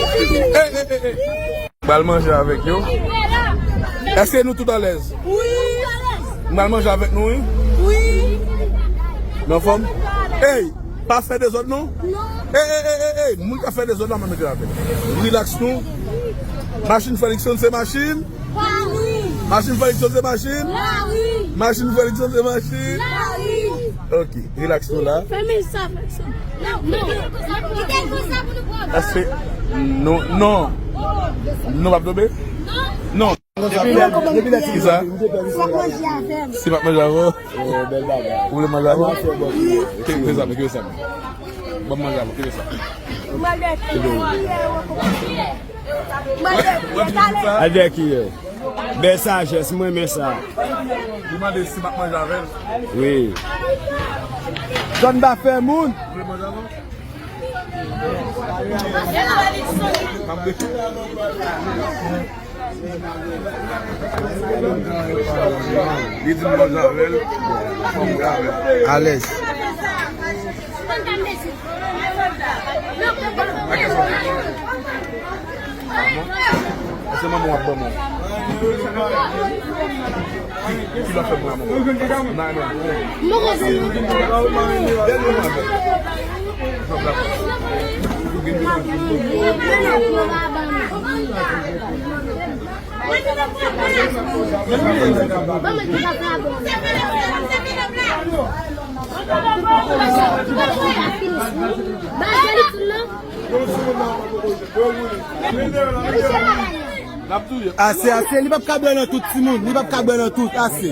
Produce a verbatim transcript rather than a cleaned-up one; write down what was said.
Ey, ey, ey, ey. M pral manje avèk yo. Èske nou tout alèz? Wi. M pral manje avèk nou, wi. Wi. Nou anfòm? Ey, pa fè dezòd, non? Non. Ey, ey, ey, ey, ey, moun k ap fè dezòd la, m ap mete l atè. Rilaks nou. Machin Fredrickson se machin. Lari. Machin Fredrickson se machin. Lari. Machin Fredrickson se machin. Lari. Ok, rilaks nou la. Fèmen sa, fèmen sa. Non, non. Kite l konsa pou nou pran. Èske nou, non. Nou p ap tonbe? Non. Depi lè, depi lè ti sa. Si w ap manje avè m. Si w ap manje avè w. Ou vle manje avè m? Kenbe sa, kenbe sa. Ban m manje avè w, kenbe sa. Mwen gen kiyè. Avèk kiyè. Bèl sajès, mwen renmen sa. Li mande si m ap manje avè l. Wi. Zòn pa fè moun. Ou vle manje avè m? M ap de- Li di m manje avè l, fò m manje avè l. Alèz. Èske manman w ap ban mwen? Ki lè w fè mwen a manman? Nan, nan. Dènye mwen avè l. Ase, ase, li p ap ka bwè nan tout timoun, li p ap ka bwè nan tout, ase.